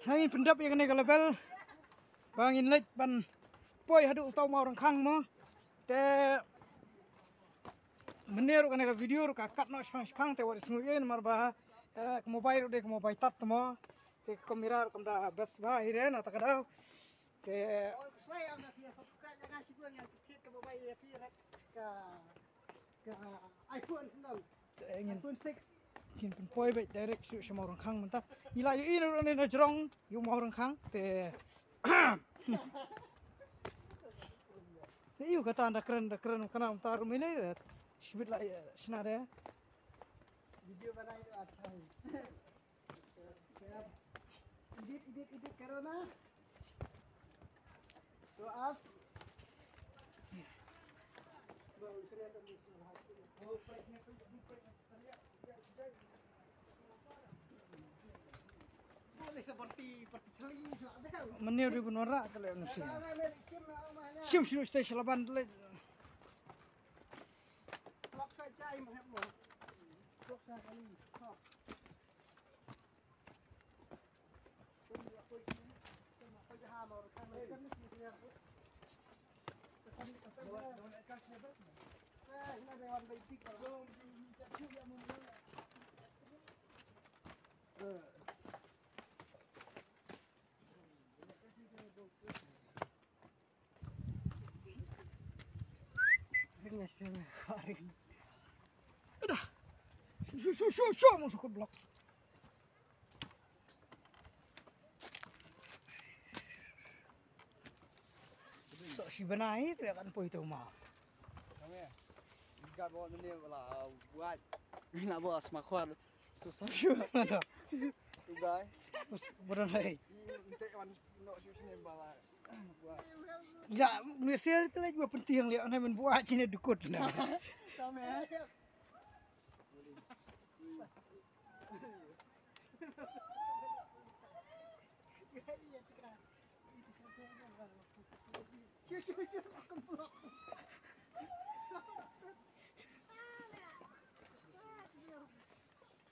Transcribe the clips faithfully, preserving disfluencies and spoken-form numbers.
Hangne pyndep ïa kane ka level ba ngin leit ban poi haduh uta u maw rengkhang mo. Te mynne ruh kane ka video ruh ka kat noh shipang shipang te wat sngew ïa namar ba, eh, ka mobile ruh dei ka mobile tat mo. Te ka kamera ruh kam da best bha hi re na ta ka daw. Te ka iPhone sendal. Te ngin, iPhone six. Ngin pynpoi beit direct shuh sha maw rengkhang mynta. Ngi la ïohi na ruh ne na jrong ïa u maw rengkhang te. Ne ïa kata da kren da kren kana mynta ruh mine. Shibit la ïa shna de. Video banai de athai. Edit, edit, edit karo na. To up. Mane ri bunora tele nusi. Sim sinu stage laban tele. Ada. Shu, shu, shu, shu, shu, mau sukut blok. So, si benai tu ya kan poi tu mah. Kami ya. Ikat bawa ni lah buat. Nak bawa semakuat. Susah juga. Udah. Berat lagi. Ini untuk wan nak sini bala. Buat. Ya, mesir tu lagi buat penting lihat nak main buat sini dukut. Kami ya.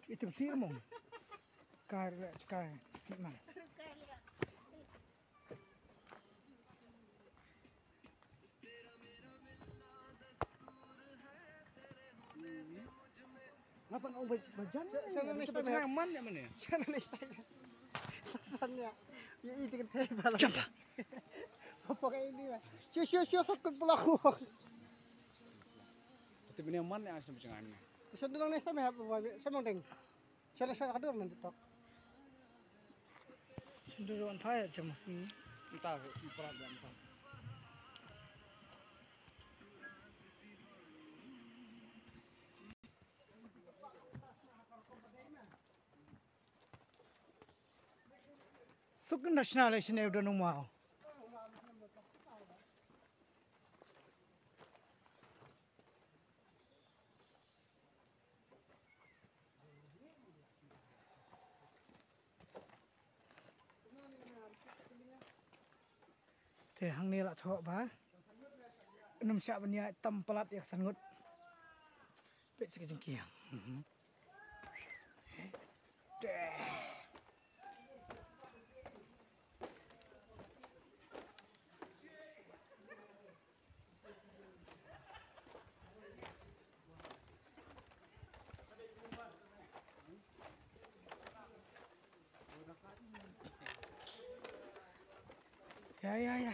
Item sir mong. Kar le kai sir mong. Ngapa ngau bajan? Sana next time. Man ya mana? Sana next time. Sana ya. Ya itu kan teh bala. Jumpa. Apa kayak ini lah. Sio sio sio sokut pelaku. Tapi ini man ya asal jangan. Sana next time ya apa? Sana deng. Shala shala ka dur mynta tok. Shala dur wan phai jam si. Mynta prat wan phai. Suk national sine udah numau. Te hangne la thoh ba nym shah ban ïa tam palat ïa ka san ngut. Peit sa ka jingkieng. Mhm. Te. Ya, ya, ya.